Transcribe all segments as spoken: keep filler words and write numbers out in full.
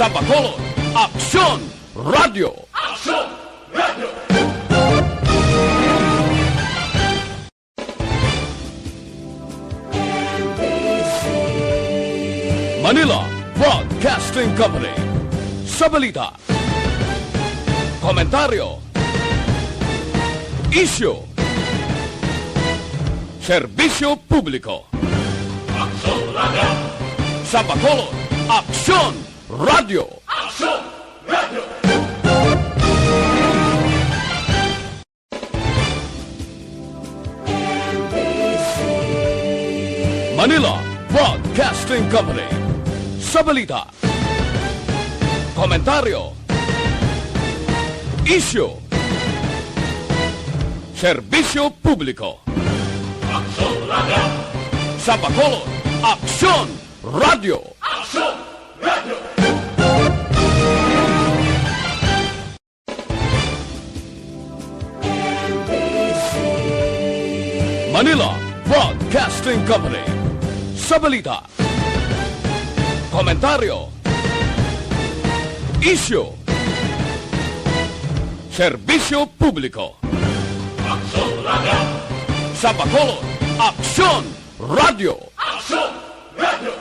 Sa Bacolod, Aksyon Radio. Aksyon Radio. Manila Broadcasting Company. Sa balita, komentaryo, isyu, serbisyo publiko. Aksyon Radio. Sa Bacolod, Aksyon Radio. Aksyon Radio. Manila Broadcasting Company. Sa balita, komentaryo, isyu, serbisyo publiko. Aksyon Radio. Sa Bacolod, Aksyon Radio. Aksyon Radio. Manila Broadcasting Company. Sa balita, komentaryo, isyu, serbisyo publiko. Aksyon Radio. Sa Bacolod, Aksyon Radio. Aksyon Radio.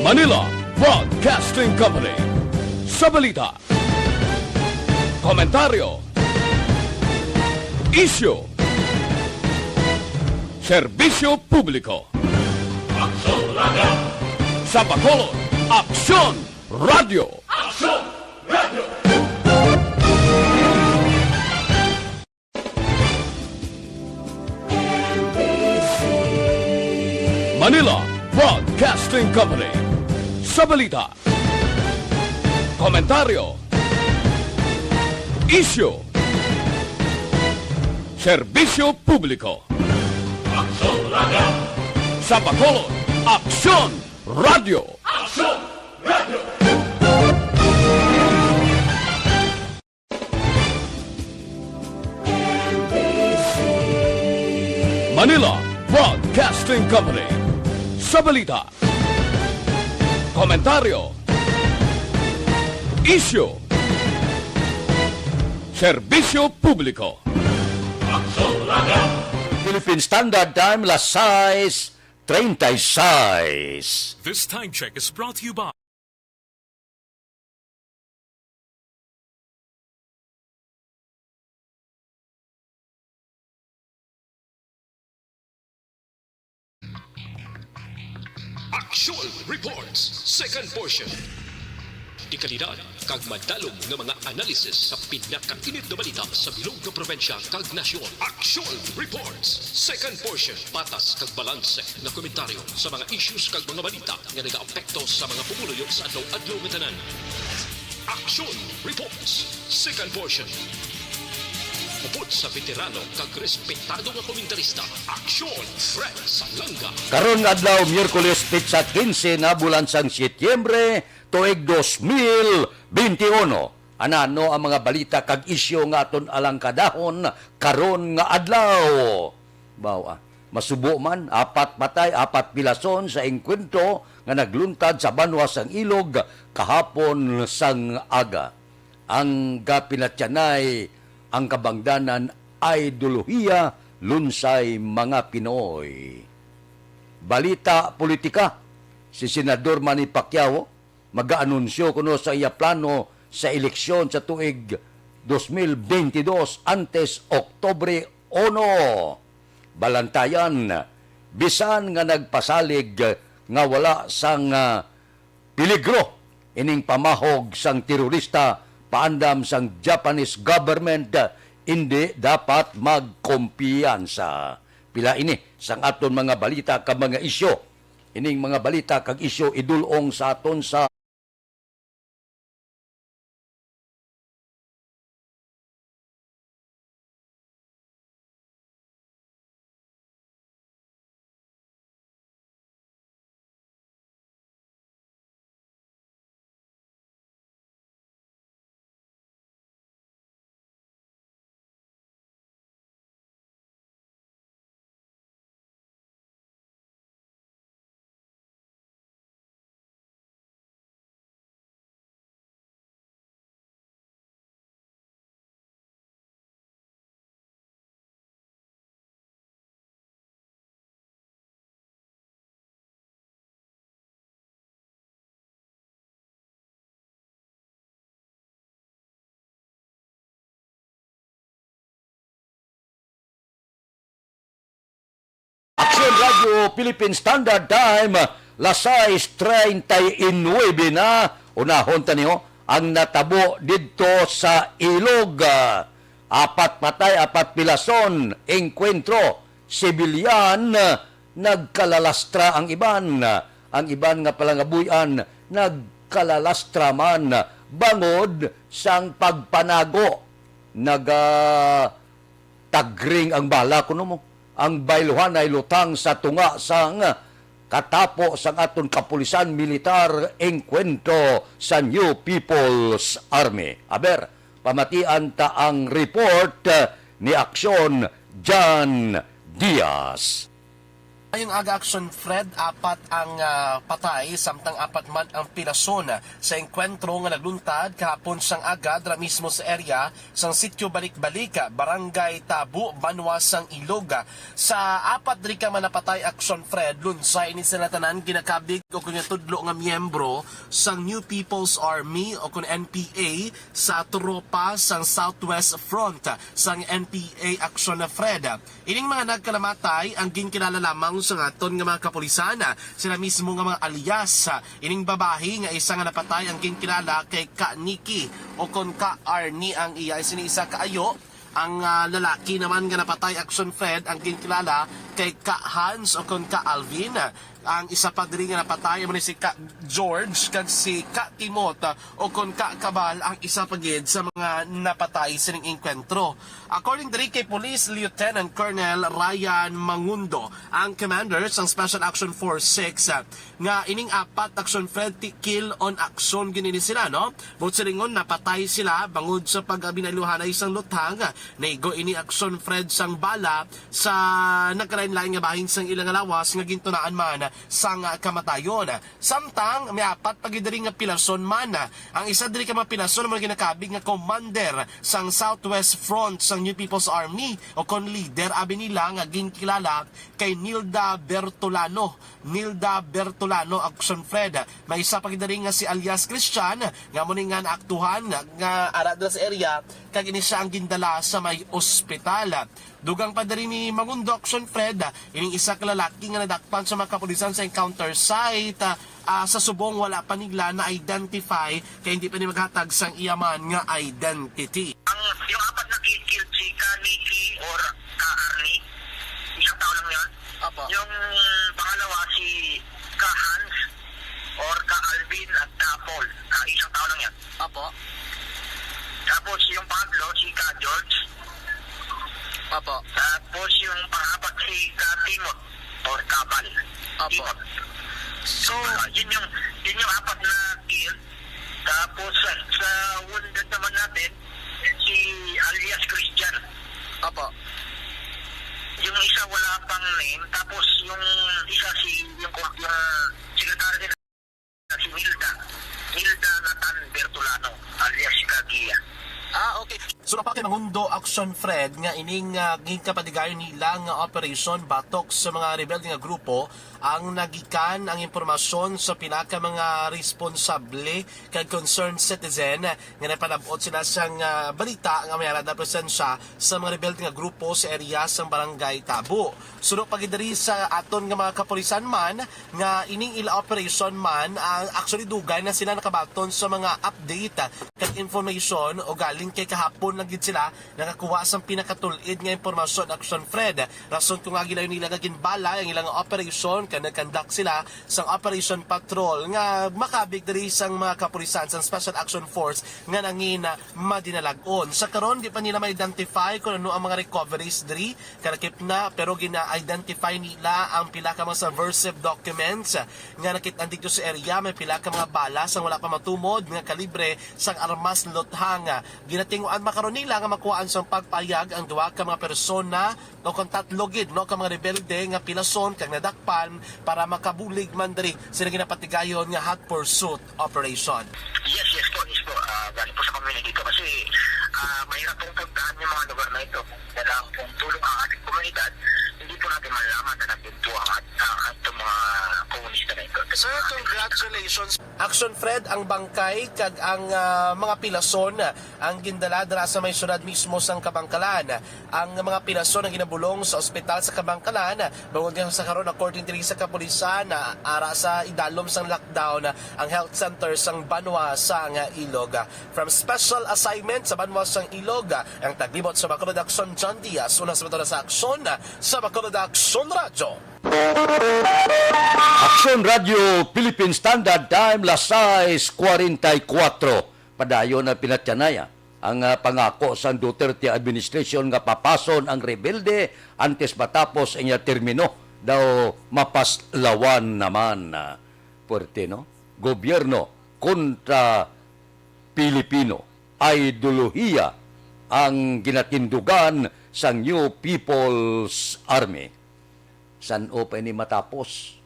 Manila Broadcasting Company. Sa balita, komentaryo, isyu, serbisyo publiko. Aksyon Radio. Sa Bacolod, Aksyon Radio. Aksyon Radio. Manila Broadcasting Company. Sa balita, komentaryo, isyu, serbisyo publiko. Aksyon Radio. Sa Bacolod, Aksyon Radio. Aksyon Radio. Manila Broadcasting Company. Sa balita, komentaryo, isyu, serbisyo publiko. Aksyon Radio. Philippine Standard Time, las sais treinta y seis. This time check is brought to you by Aksyon Reports, second portion. Dekalidad kag madalom nga mga analysis sa pinakainit nga balita sa bilog nga probinsya kag nasyon. Aksyon Reports, second portion. Patas kag balanse nga komentaryo sa mga issues kag mga balita nga nagaapekto sa mga pumuluyo sa adlaw-adlaw nga tanan. Aksyon Reports, second portion. Upod sa veterano kag respetado nga komentarista, Aksyon Fred Salanga. Karon nga adlaw, Miyerkules, petsa quince na bulan sang Setyembre, tuig dos mil veintiuno. Ana no ang mga balita kag isyu nga aton alangkadahon karon nga adlaw. Baw, ah, masubo man, apat patay, apat pilason sa engkwentro nga nagluntad sa banwa sang Ilog kahapon sang aga. Ang gapinatyanay, ang kabangdanan, ideolohiya, lunsay mga Pinoy. Balita politika, si Senador Manny Pacquiao, mag-aanunsyo kuno sa iya plano sa eleksyon sa tuig dos mil bentidós antes Oktubre uno. Balantayan, bisan nga nagpasalig nga wala sang, ah, peligro ining pamahog sang terorista paandam sang Japanese government, indi dapat magkumpiyansa. Pila ini sang aton mga balita kag mga isyu. Ining mga balita kag isyu idul-ong sa aton sa Radyo Philippine Standard Time, las sais treinta y nueve na. Unahon ta niyo ang natabo didto sa Ilog. Apat patay, apat pilason, engkwentro, sibilyan, nagkalalastra ang iban. Ang iban nga palangabuy-an nagkalalastra man bangod sang pagpanago. Naga tagring ang bala kuno mo. Ang bayluhanay lutang sa tunga sang katapo sang aton kapulisan militar, engkwentro sa New People's Army. Aber, pamatian ta ang report, eh, ni Aksyon John Diaz. Ngayong aga, Aksyon Fred, apat ang, ah, patay, samtang apat man ang pilason sa engkwentro nga nagluntad kahapon sang aga dira mismo sa area sang Sitio Balik-Balik, Barangay Tabo, banwa sang Ilog. Sa apat diri ka mga napatay, Aksyon Fred, lunsay ini sila tanan ginakabig o kon tudlo nga miyembro sang New People's Army o kon N P A sa tropa sang Southwest Front sang N P A, Aksyon Fred. Ining mga nagkalamatay ang ginkilala lamang sa aton nga mga kapulisan, sila mismo nga mga alias. Ining babayi nga isa nga napatay ang ginkilala kay Ka Nikki o kon Ka Arnie ang iya sini isa ka ayo. Ang, ah, lalaki naman nga napatay, Aksyon Fred, ang ginkilala kay Ka Hans o kon Ka Alvin. Ang isa pa diri nga napatay amo ni si Ka George kag si Ka Timot, ah, o kon Ka Kabal ang isa pa gid sa mga napatay sining engkwentro. According diri kay Police Lieutenant Colonel Ryan Mangundo, ang commander sang Special Action Force six, ah, nga ining apat, Aksyon Fred, ti kill on action gid ini sila, no? Buot silingon, napatay sila bangod sa pagabinayluhanay sang luthang. Naigo ini, Aksyon Fred, sang bala sa nagkalain-lain nga bahin sang ila nga lawas nga gintunaan man sang kamatayon. Samtang may apat pa gid diri nga pilason man. Ang isa diri ka mga pilason amo ang ginakabig nga commander sang Southwest Front sang New People's Army o kon leader abi nila nga ginkilala kay Nilda Bertolano. Nilda Bertolano, Aksyon Fred. May isa pa gid diri nga si alias Christian nga amo ni nga naaktuhan nga ara dira sa area kag ini siya ang gindala sa may ospital. Dugang pa diri ni Mangundo, Aksyon Fred, ining isa ka lalaki nga nadakpan sa mga kapulisan sa encounter site, ah, sa subong wala pa nila na-identify kay hindi pa ni maghatag sang iya man nga identity. Ang, yung apat na ki-, kill, si Ka Nikki or Ka Arnie, isang tao lang yun. Apo. Yung pangalawa, si Ka Hans or Ka Alvin at Ka Paul. Ah, isang tao lang yan. Apo. Tapos yung pangatlo, si Ka George. Apo. Tapos yung pangapat, si Ka Timot or Kabal. Apo. Timot. So, ah, yun yung, yun yung apat na kill. Tapos sa, sa wounded naman natin, si alias Christian. Apo. Yung isa wala pang name, tapos yung isa si, yung, yung secretary nila, si Nilda. Nilda Nathan Bertolano, alias Kagiya. Ah, okay. Sura pa kay Mangundo, Aksyon Fred, nga ining, ah, ginkapadigayon nila nga operation batok sa mga rebelde nga grupo ang nagikan ang impormasyon sa pila ka mga responsable kag concerned citizen nga nagpalab-ot sila sang, ah, balita nga may ara na presensya sa mga rebelde nga grupo sa area sang Barangay Tabo. Suno pa gid diri sa aton nga mga kapulisan man nga ining ila operation man, ah, actually dugay na sila nakabaton sa mga update kag information o galing kay kahapon lang gid sila nakakuha sang pinakatul-id nga impormasyon, Aksyon Fred. Rason kung agi layon nila nga ginbalay ang ilang operation kag nagkandak sila sang Operation Patrol nga makabig diri sang mga kapulisan sang Special Action Force nga nangin madinalag-on. Sa karon, di pa nila ma-identify kung ano ang mga recoveries diri, kalakip na, pero gina-identify nila ang pila ka mga subversive documents nga nakit-an dito sa area. May pila ka mga bala sang wala pa matumod nga kalibre sang armas luthang. Ginatinguan makaron nila nga makuhaan sang pagpayag ang duha ka mga persona o kon tatlo gid, no, ka mga rebelde nga pilason kag nadakpan para makabulig man diri sa ginapatigayon nga hot pursuit operation. Yes, yes po, yes po. Ah, galing po sa community ko kasi, ah, mahirap pong puntahan yung mga lugar na ito. Kung wala pong tulong ang ating komunidad, hindi po natin malalaman na nandun po ang at-, ang ating mga komunista na ito. Sir, congratulations. Action Fred, ang bangkay kag ang, ah, mga pilason Ang gindala dira sa may syudad mismo sang Kabankalan. Ang mga piraso nga ginabulong sa ospital sa Kabankalan, bangod nga sa karon, according diri sa kapulisan, na ara sa idalom sang lockdown ang health center sang banwa sang Ilog. From special assignment sa banwa sang Ilog, ang taglibot sa Bacolod Aksyon, John Diaz, una sa bato na sa aksyon sa Bacolod Aksyon Radyo. Aksyon Radyo, Philippine Standard Time, las sais cuarenta y cuatro. Padayon ang pinatyanaya ang, ah, pangako sang Duterte administration nga papason ang rebelde antes matapos ang iya termino daw mapaslawan naman. Ah, puwerte, no? Gobyerno kontra Pilipino. Ideolohiya ang ginatindugan sang New People's Army. San-o pa ini matapos?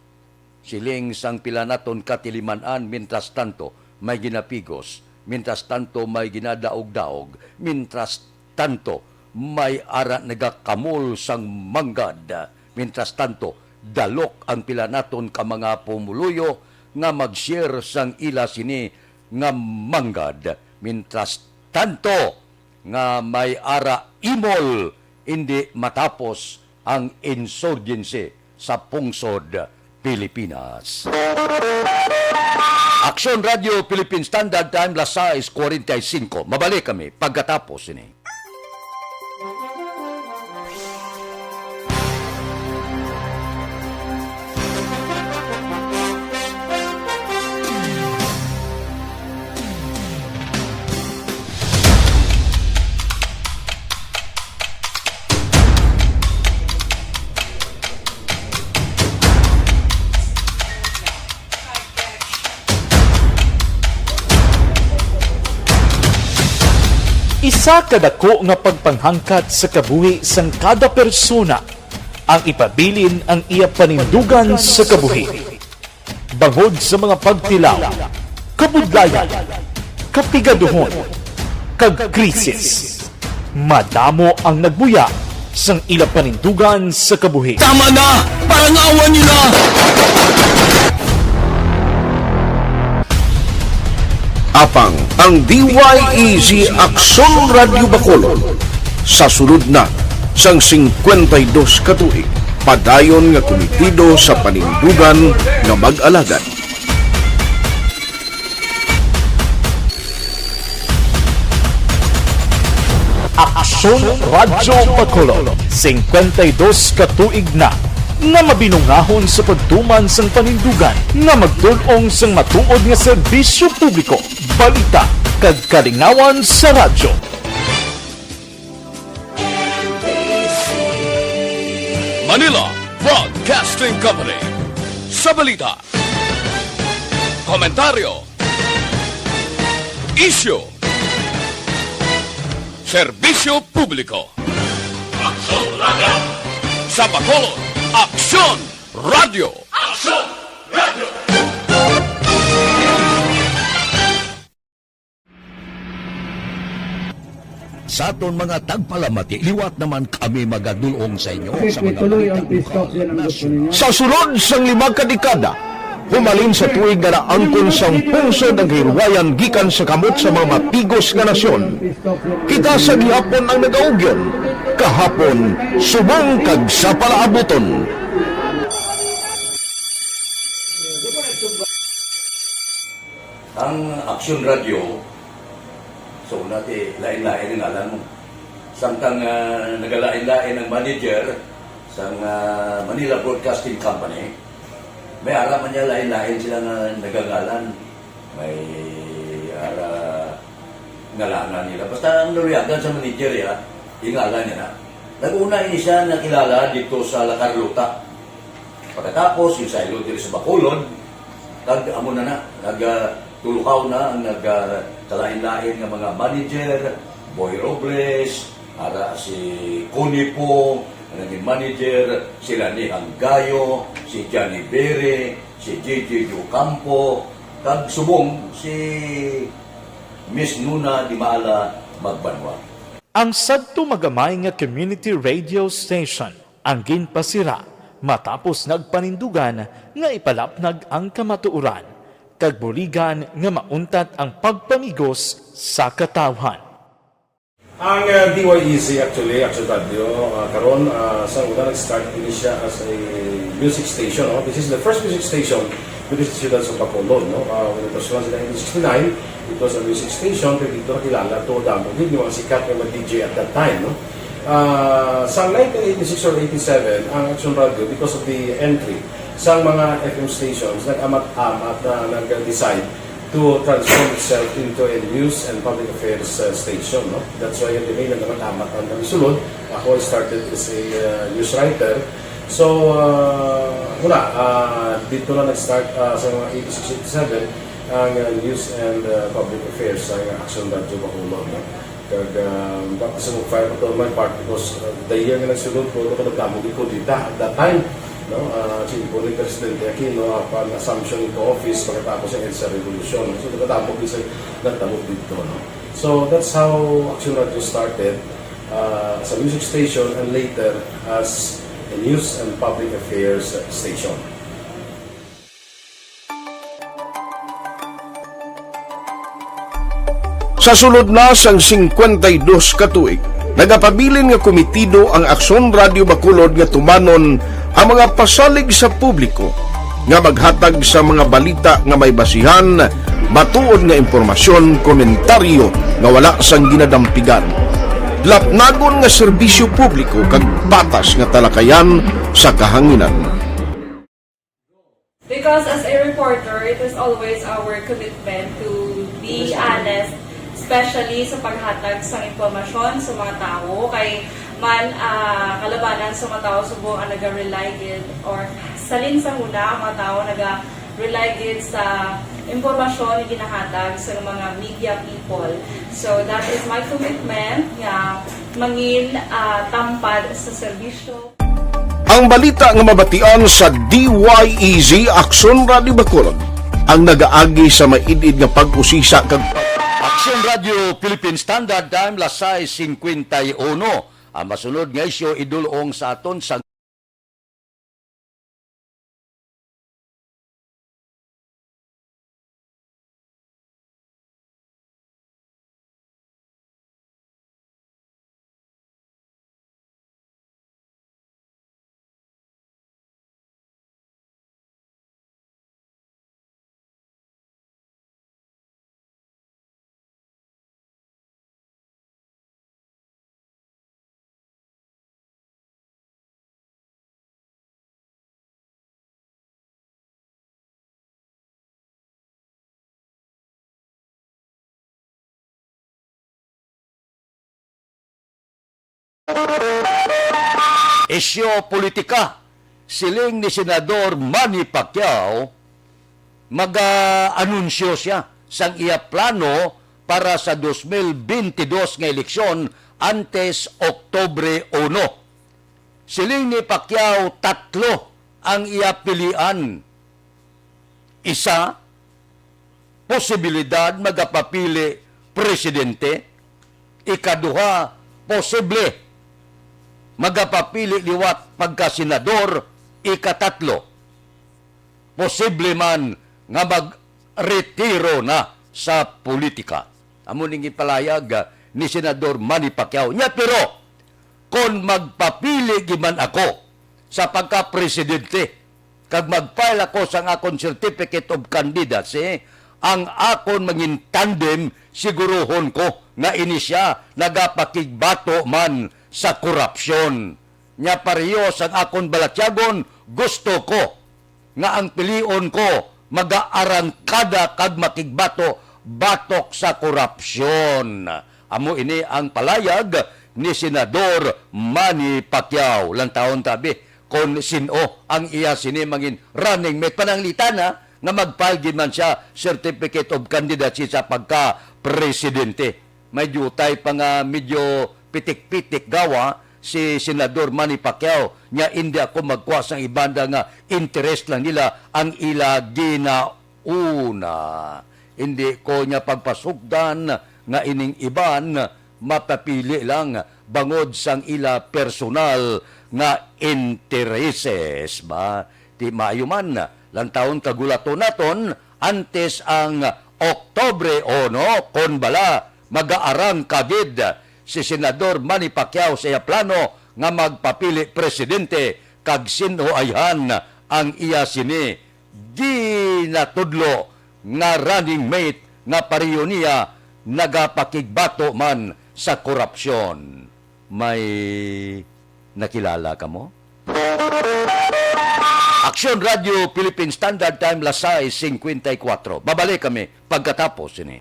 Siling sang pila naton katiliman-an, mientras tanto may ginapigos, mientras tanto may ginadaog-daog, mientras tanto may ara nagakamol sang manggad, mientras tanto dalok ang pila naton ka mga pumuluyo nga mag-share sang ila sini nga manggad, mientras tanto nga may ara imol, indi matapos ang insurgency sa pungsod Pilipinas. Aksyon Radyo Philippine Standard Time, las sais cuarenta y cinco. Mabalik kami pagkatapos ini. Isa ka dako nga pagpanghangkat sa kabuhi sang kada persona ang ipabilin ang iya panindugan sa kabuhi. Bangod sa mga pagtilaw, kabudlayan, kapigaduhon, kag krisis, madamo ang nagbuya sang ila panindugan sa kabuhi. Tama na! Parangawan nila! Apang ang D Y E Z Aksyon Radyo Bacolod sa sulod na sang singkwenta y dos ka tuig, padayon nga kumitido sa panindugan nga mag-alagad. Aksyon Radyo Bacolod, singkwenta y dos ka tuig na nga mabinungahon sa pagtuman sang panindugan nga magtul-ong sang matuod nga serbisyo publiko, balita, kag kalingawan sa radyo. Manila Broadcasting Company. Sa balita, komentaryo, isyu, serbisyo publiko. Aksyon Radyo. Sa Bacolod, Aksyon Radyo. Aksyon Radyo. Sa aton mga tagpalamati, liwat naman kami magadul-ong sa inyo sa mga balitang ukol sa nasyon. Sa sulod sang lima ka dekada, humalin sa tuig nga naangkon sang pungsod ang kahilwayan gikan sa kamot sa mga mapigos nga nasyon. Kita sa gihapon ang nagaugyon, kahapon, subong kag sa palaabuton. Ang Aksyon Radyo, so, una ti, lain-lain ang ngalan mo. Samtang, ah, nagalain-lain ang manager sang, ah, Manila Broadcasting Company, may ara man niya lain-lain sila nga nagangalan. May ara ngalanan nila. Basta ang naluyagan sa manager, ya, ingalan niya na. Nag-una ini siya nakilala dito sa La Carlota. Pagkatapos, yung saylo diri sa Bacolod, kag amo na na, nag, ah, tulukaw na ang nag, ah, kalain-lain nga mga manager, Boy Robles, ara si Connie Po, ang naging manager, si Lani Hanggayo, si Johnny Bere, si J J Ocampo, kag subong si Miss Nuna Dimala Magbanwa. Ang sadto magamay nga community radio station ang ginpasira matapos nagpanindugan nga ipalapnag ang kamatuoran kag buligan nga mauntat ang pagpamigos sa katawhan. Ang, uh, D Y E Z, actually, Action Radio, uh, karon, uh, sa una nag-start ini siya as a music station, no? This is the first music station with the Siyudad sa Bacolod, no? Uh, when it was launched in nineteen sixty-nine, it was a music station, kay dito nakilala to damo gid yung mga sikat nga mga D J at that time, no? Uh, sa nineteen eighty-six or eighty-seven, ang Action Radio, because of the entry sa mga F M stations, nag-amat-amat na nag-decide to transform itself into a news and public affairs, uh, station, no? That's why kami nagkakatamat ang kami sulod. Ako, I started as a, uh, news writer. So, uh, wala, uh, dito na nag-start, uh, sa mga eighty-six, eighty-seven, ang, uh, news and, uh, public affairs sa Action Radio Bacolod, no? Kag, ah, baka sa mag-file ko to my part because, ah, the year nga nagsulod ko, ito ko nagdamo di ko dita at that time, no? Ah, si Ipo ni Presidente Aquino, ah, pan assumption into office pagkatapos ng EDSA Revolution. So, nagdamo di sa nagdamo dito, no? So, that's how Action Radio started, ah, as a music station and later as a news and public affairs station. Sa sulod na sang singkwenta y dos ka tuig, nagapabilin nga komitido ang Aksyon Radio Bacolod nga tumanon ang mga pasalig sa publiko nga maghatag sa mga balita nga may basihan, matuod nga impormasyon, komentaryo nga wala sang ginadampigan, lapnagon nga serbisyo publiko kag patas nga talakayan sa kahanginan. Because as a reporter, it is always our commitment to be honest, especially sa paghatag sang impormasyon sa mga tawo. Kay man, ah, kalabanan sa mga tawo subong ang naga-rely gid, or salin sa huna ang mga tawo naga-rely gid sa impormasyon nga ginahatag sa mga media people. So that is my commitment nga mangin, ah, tampad sa serbisyo. Ang balita nga mabatian sa D Y E Z Aksyon Radio Bacolod ang nagaagi sa maid-id nga pag-usisa kag Aksyon Radio Philippine Standard Time, las sais cincuenta y uno. Ang masunod nga isyu idulong sa aton sa Isyu politika, siling ni Senador Manny Pacquiao, mag-anunsyo siya sang iya plano para sa dos mil bentidós nga eleksyon antes Oktubre uno. Siling ni Pacquiao, tatlo ang iya pilian. Isa, posibilidad magapapili presidente. Ikaduha, posible magapapili liwat pagka-senador. Ikatatlo, posible man nga magretiro na sa politika. Amo ning ipalayag, ah, ni Senador Manny Pacquiao. Nya, pero kon magpapili gid man ako sa pagka-presidente kag mag-file ako sang akon certificate of candidacy, ang akon mangin tandem, siguruhon ko nga ini sia nagapakigbato man sa korupsyon. Nya, pareho sang akon balatyagon, gusto ko nga ang pilion ko magaarangkada kag makigbato batok sa korupsyon. Amo ini ang palayag ni Senador Manny Pacquiao. Lantawon ta abi kon sin-o ang iya sini mangin running mate. Pananglitan na nga mag-file gid man siya certificate of candidacy sa pagka-presidente. May diutay pa nga medyo pitik-pitik gawa si Senador Manny Pacquiao, nya indi ako magkuha sang ibanda nga interest lang nila ang ila ginauna. Indi ko niya pagpasugdan nga ining iban mapapili lang bangod sang ila personal nga intereses ba. Ti maayo man, lantawon kag hulaton naton antes ang Oktubre uno, kon bala magaarangka gid si Senador Manny Pacquiao sa iya plano nga magpapili presidente, kag sin-o ayhan ang iya sini ginatudlo nga running mate nga pareho niya nagapakigbato man sa korupsyon. May nakilala kamo? Aksyon Radio Philippine Standard Time, las sais cincuenta y cuatro. Babalik kami pagkatapos sini.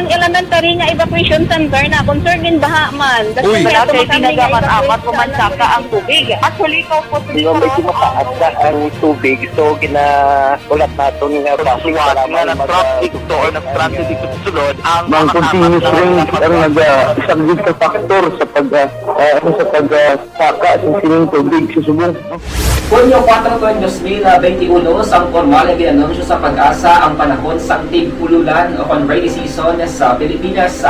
Ang elementary nga evacuation center na concern gin baha man. Uy. Wala kay tinaga man amat ko man saka ang tubig. Actually, ikaw po, Di ba, medyo mataas na ang tubig, so gina-, ulat naton nga basi nga nag-traffic to or nag-transit dito sa sulod, ang mga continuous rain ang nag-, ah, isang big factor sa pag, ah, ah, ano, sa pag, ah, saka sa sining tubig sa subong. Hunyo kuwatro, tuig dos mil benti uno, sang pormal nga gin-anunsyo sa PAGASA ang panahon sang tig-ululan o kon rainy season sa Pilipinas.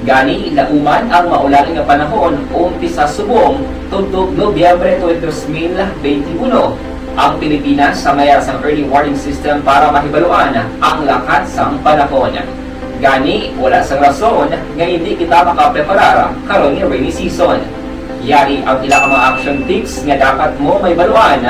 Gani, lauman ang maulan nga panahon umpisa subong tubtob Nobyembre tuig dos mil benti uno. Ang Pilipinas may ara sang early warning system para mahibaluan ang lakat sang panahon. Gani, wala sang rason nga hindi kita makapreparar karon nga rainy season. Yari ang pila ka mga action tips nga dapat mo mahibaluan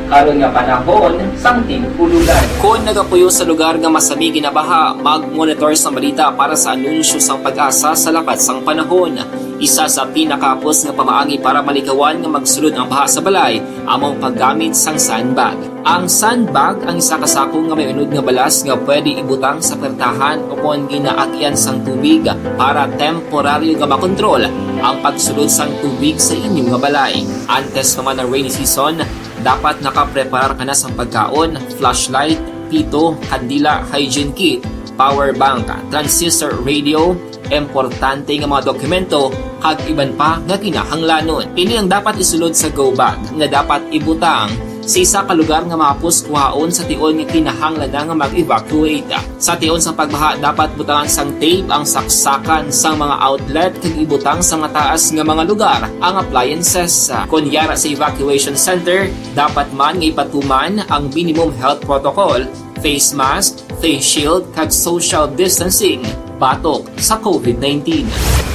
karon nga panahon sang tig-ululan. Kon nagapuyo sa lugar nga masami ginabaha, mag-monitor sang balita para sa anunsyo sang PAGASA sa lakat sang panahon. Isa sa pinakahapos nga pamaagi para malikawan nga magsulod ang baha sa balay amo ang paggamit sang sandbag. Ang sandbag ang isa ka sako nga may unod nga balas nga pwede ibutang sa pertahan o kon ginaagyan sang tubig para temporaryo nga makontrol ang pagsulod sang tubig sa inyo nga balay. Antes pa man ang rainy season, dapat nakapreparar ka na sang pagkaon, flashlight, pito, kandila, hygiene kit, power bank, transistor radio, importante nga mga dokumento, kag iban pa nga kinahanglanon. Ini ang dapat isulod sa go bag nga dapat ibutang sa isa ka lugar nga mahapos kuhaon sa tion nga kinahanglan na nga mag-evacuate. Sa tion sang pagbaha, dapat butangan sang tape ang saksakan sang mga outlet kag ibutang sa mataas nga mga lugar ang appliances. Kon yara sa evacuation center, dapat man nga ipatuman ang minimum health protocol, face mask, face shield, kag social distancing batok sa COVID nineteen.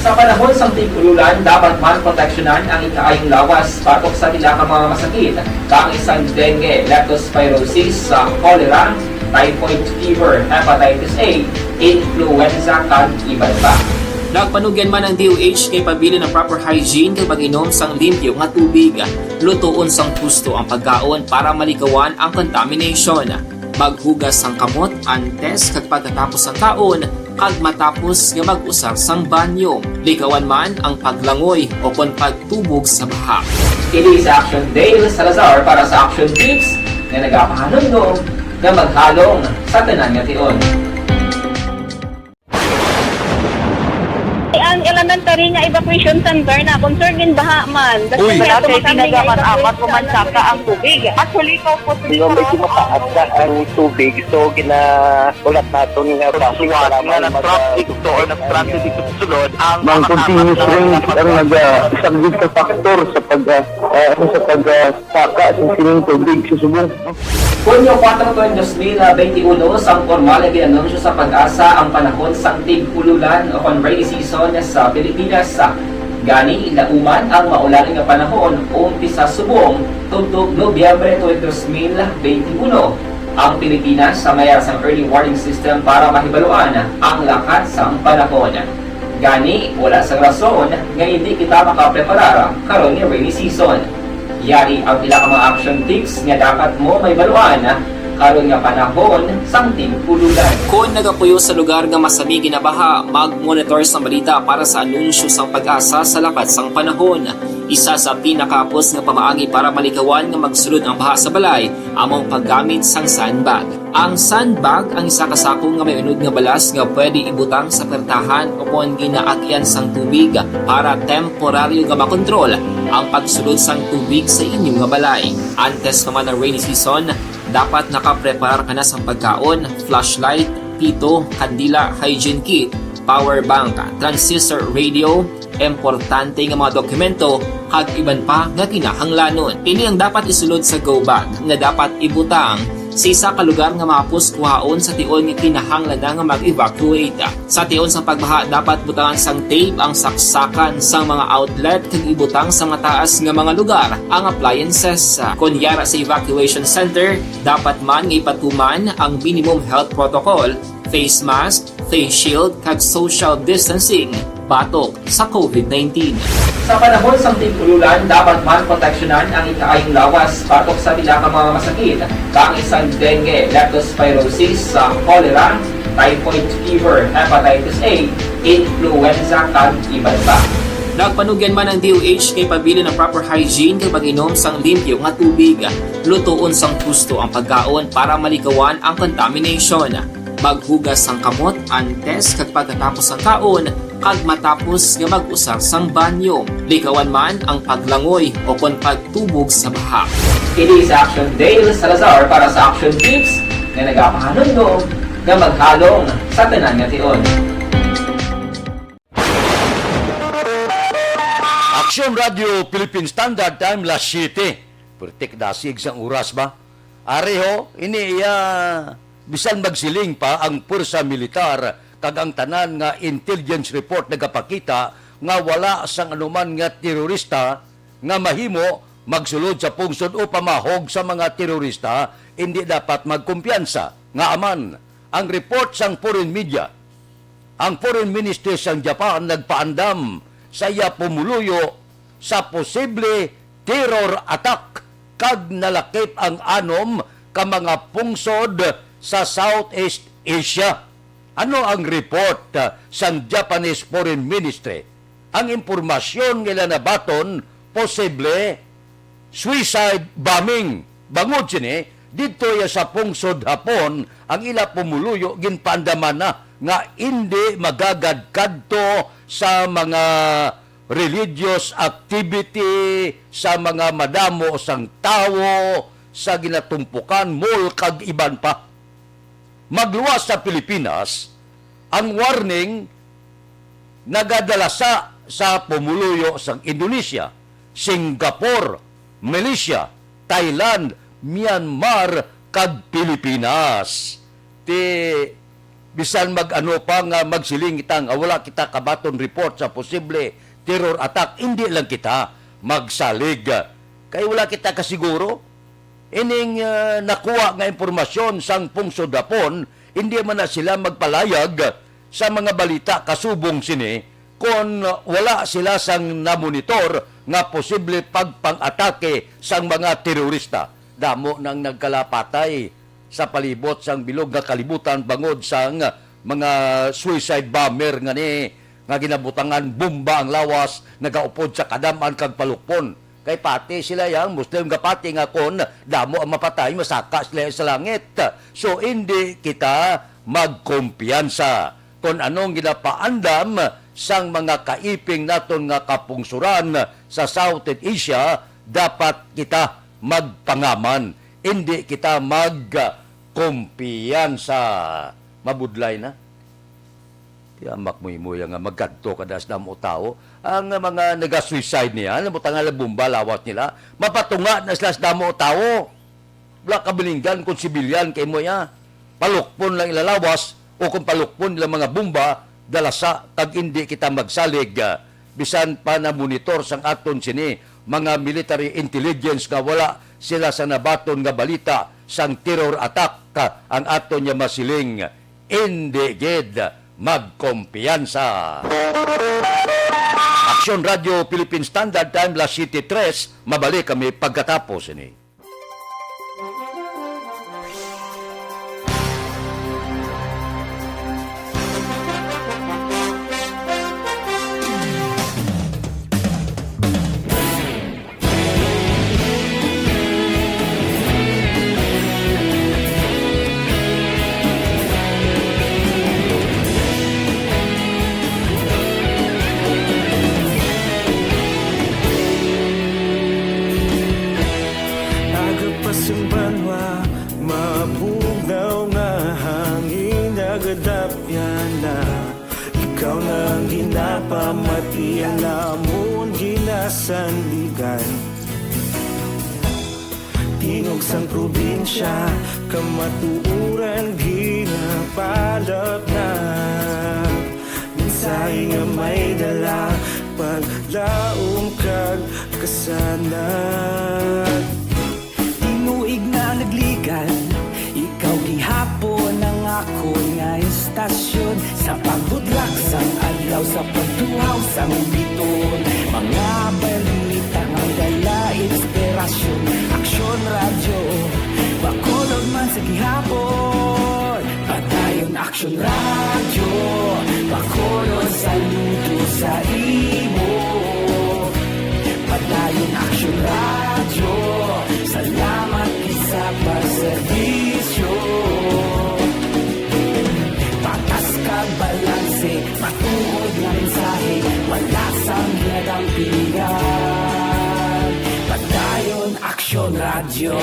Sa panahon sang tig-ululan, dapat man proteksyonan ang ikaayong lawas batok sa pila ka mga masakit, kaangay sang dengue, leptospirosis, sa cholera, typhoid fever, hepatitis A, influenza, kag iban pa. Nagpanugyan man ang D O H nga ipabilin ang proper hygiene kag mag-inom sang limpyo nga tubig, lutoon sang husto ang pagkaon para malikawan ang contamination. Maghugas sang kamot antes kag pagkatapos sang kaon, kag matapos nga mag-usar sang banyo. Likawan man ang paglangoy o kon pagtubog sa baha. Kini si Action Dale Salazar para sa Action Tips nga nagapahanumdom nga maghalong sa tanan nga tion. Ang elementary nga evacuation center na concern gin baha man. Uy. Wala kay tinaga man amat ko man saka ang tubig. Actually, ikaw po, di ba, medyo mataas na ang tubig. So, gina-, ulat naton nga basi nga nag-traffic to or nag-transit dito sa sulod, ang mga continuous rain ang nag-, ah, isang big factor sa pag, ah, ah, ano, sa pag, ah, saka sa sining tubig sa subong. Hunyo kuwatro, tuig dos mil benti uno, sang pormal nga gin-anunsyo sa PAGASA ang panahon sang tig-ululan o kon rainy season sa Pilipinas. Gani, lauman ang maulan nga panahon umpisa subong tubtob Nobyembre tuig dos mil benti uno. Ang Pilipinas may ara sang early warning system para mahibaluan ang lakat sang panahon. Gani, wala sang rason nga hindi kita makapreparar karon nga rainy season. Yari ang pila ka mga action tips nga dapat mo mahibaluan karon nga panahon sang tig-ululan. Kon nagapuyo sa lugar nga masami ginabaha, mag-monitor sang balita para sa anunsyo sang PAGASA sa lakat sang panahon. Isa sa pinakahapos nga pamaagi para malikawan nga magsulod ang baha sa balay amo ang paggamit sang sandbag. Ang sandbag ang isa ka sako nga may unod nga balas nga pwede ibutang sa pertahan o kon ginaagyan sang tubig para temporaryo nga makontrol ang pagsulod sang tubig sa inyo nga balay. Antes pa man ang rainy season, Dapat nakapreparar ka na sang pagkaon, flashlight, pito, kandila, hygiene kit, power bank, transistor radio, importante nga mga dokumento, kag iban pa nga kinahanglanon. Ini ang dapat isulod sa go bag nga dapat ibutang sa isa ka lugar nga mahapos kuhaon sa tion nga kinahanglan na nga mag-evacuate. Sa tion sang pagbaha, dapat butangan sang tape ang saksakan sang mga outlet kag ibutang sa mataas nga mga lugar ang appliances. Kon yara sa evacuation center, dapat man nga ipatuman ang minimum health protocol, face mask, face shield, kag social distancing batok sa covid nineteen. Sa panahon sang tig-ululan, dapat man proteksyonan ang ikaayong lawas batok sa pila ka mga masakit, kaangay sang dengue, leptospirosis, sa cholera, typhoid fever, hepatitis A, influenza, kag iban pa. Nagpanugyan man ang D O H kay pabilin ang proper hygiene kag pag-inom sang limpyo nga tubig. Lutoon sang husto ang pagkaon para malikawan ang contamination. Maghugas sang kamot antes kag pagkatapos sang kaon, kag matapos nga mag-usar sang banyo. Likawan man ang paglangoy o kon pagtubog sa baha. Kini si Action Dale Salazar para sa Action Tips nga nagapahanumdom nga maghalong sa tanan nga tion. Action Radio Philippine Standard Time, las siyete. Pertik dasig sang oras ba? Ari ho, ini iya, bisan magsiling pa ang pwersa militar kag ang tanan nga intelligence report nagapakita nga wala sang anuman nga terorista nga mahimo magsulod sa pungsod o pamahog sa mga terorista, indi dapat magkumpiyansa. Ngaa man, ang report sang foreign media, ang foreign ministry sang Japan nagpaandam sa iya pumuluyo sa posible terror attack kag nalakip ang anom ka mga pungsod sa Southeast Asia. Ano ang report, ah, sang Japanese Foreign Ministry? Ang impormasyon nga ila nabaton, posible suicide bombing. Bangod sini, didto iya sa pungsod Hapon, ang ila pumuluyo ginpaandaman na nga indi magagad kadto sa mga religious activity, sa mga madamo sang tawo, sa ginatumpukan, mall, kag iban pa. Magluwas sa Pilipinas, ang warning nagadala sa, sa pumuluyo sang Indonesia, Singapore, Malaysia, Thailand, Myanmar, kag Pilipinas. Ti, bisan mag-ano pa nga magsiling kita nga wala kita kabaton report sa posible terror attack, indi lang kita magsalig. Kay wala kita kasiguro. Ining, ah, nakuha nga impormasyon sang pungsod Hapon, hindi man na sila magpalayag sa mga balita kasubong sini kon wala sila sang namonitor nga posible pagpang-atake sang mga terorista. Damo nang nagkalapatay sa palibot sang bilog nga kalibutan bangod sang mga suicide bomber nga ni, nga ginabutangan bomba ang lawas, nagaupod sa kadam-an kag palukpon. Kay pati sila yang Muslim gapati nga kon damo ang mapatay, masaka sila sa langit. So, indi kita magkumpiyansa kon anong ginapaandam sang mga kaiping naton nga kapungsuran sa Southeast Asia. Dapat kita magpangaman, indi kita magkumpiyansa. Mabudlay na. Tiyamak mo imo nga magkadto ka das damo tawo. Ang mga naga-suicide niya, nabutangan lang bomba lawas nila, mapatunga na sila sa damo tawo. Wala ka bilinggan kung sibilyan kay mo ya. Palukpon lang ilalawas o kung palukpon nila mga bomba, dalasa kag indi kita magsalig. Bisan pa na monitor sang aton sini mga military intelligence nga wala sila sa nabaton nga balita sang terror attack, ang aton niya masiling, indi gid magkumpiyansa. Aksyon Radio Philippine Standard Time, las siyete tres, mabalik kami pagkatapos ini. Napamatian namon ginasandigan. Tingog sang probinsya, kamatuoran ginapalapnag. Mensahe nga may dala, paglaom kag kasanag. Tinuig na nagligan, ikaw gihapon ang akon nga istasyon. Sa pagbudlak sang adlaw, sa pagtuhaw sang biton, mga balita nga dala inspirasyon. Aksyon Radyo, Bacolod man sa gihapon. Padayon Aksyon Radyo, Bacolod, saludo sa imo. Padayon Aksyon Radyo, salamat gid sa pagserbisyo. Patas kag balanse, matuod nga mensahe, wala sang ginadampigan. Padayon Aksyon Radyo.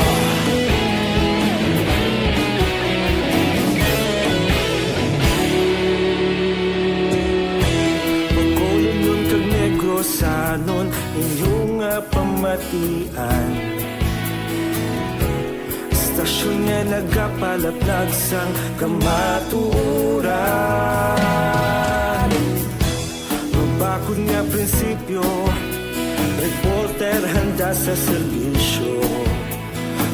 Bacolodnon kag Negrosanon, inyo nga pamatian. Istasyon nga nagapalaplag sang kamatuoran. Mabakod nga prinsipyo, reporter handa sa serbisyo.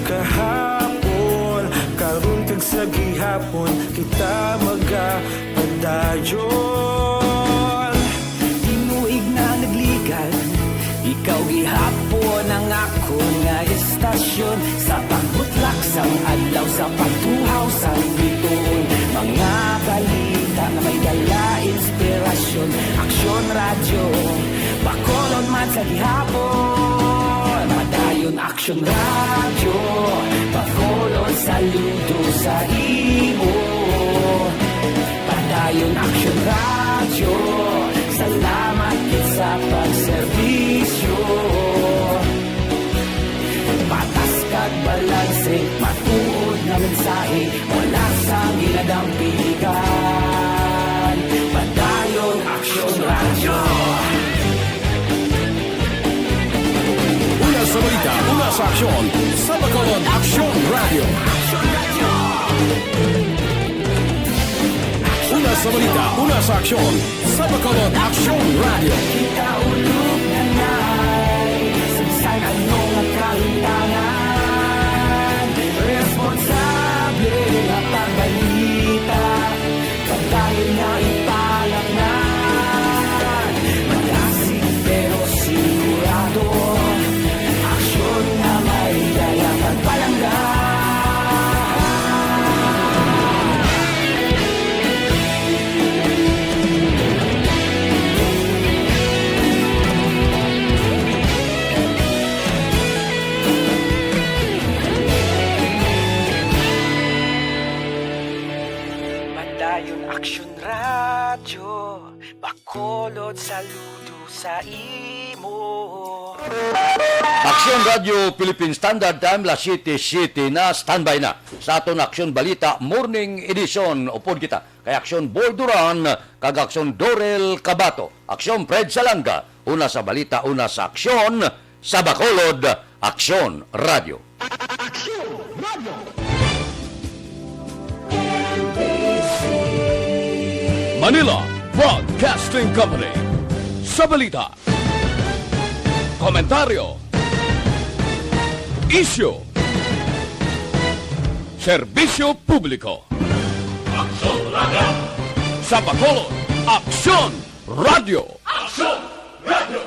Kahapon, karon kag sa gihapon, kita magapadayon. Tinuig na nagligan, ikaw gihapon ang akon nga istasyon. Sa pagbutlak sang adlaw, sa pagtuhaw sang bituon, mga balita nga may dala inspirasyon. Aksyon Radyo, Bacolod man sa gihapon. Padayon Aksyon Radyo, Bacolod, saludo sa imo. Padayon Aksyon Radyo, salamat gid sa pagserbisyo. Patas kag balanse, matuod nga mensahe, wala sang ginadampigan. Padayon Aksyon Radyo. Una sa balita, una sa aksyon, sa Bacolod Aksyon Radyo. Una sa balita, una sa aksyon, sa Bacolod Aksyon Radyo. Kita ulog na nay, sa bisan ano nga kahimtangan, responsable nga pagbalita, pagdayon nga ipalaknad, malasig pero sigurado, aksyon nga may dala pagpalangga. Padayon Aksyon Radyo, Bacolod, saludo sa imo. Aksyon Radyo Philippine Standard Time, las siyete siyete na, standby na sa aton Aksyon Balita Morning Edition. Upod kita kay Aksyon Boy Duran kag Aksyon Dorel Cabato. Aksyon Fred Salanga, una sa balita, una sa aksyon, sa Bacolod, Aksyon Radyo. Aksyon Radyo. Manila Broadcasting Company. Sa balita, komentaryo, isyu, serbisyo publiko. Aksyon Radyo. Sa Bacolod, Aksyon Radyo. Aksyon Radyo.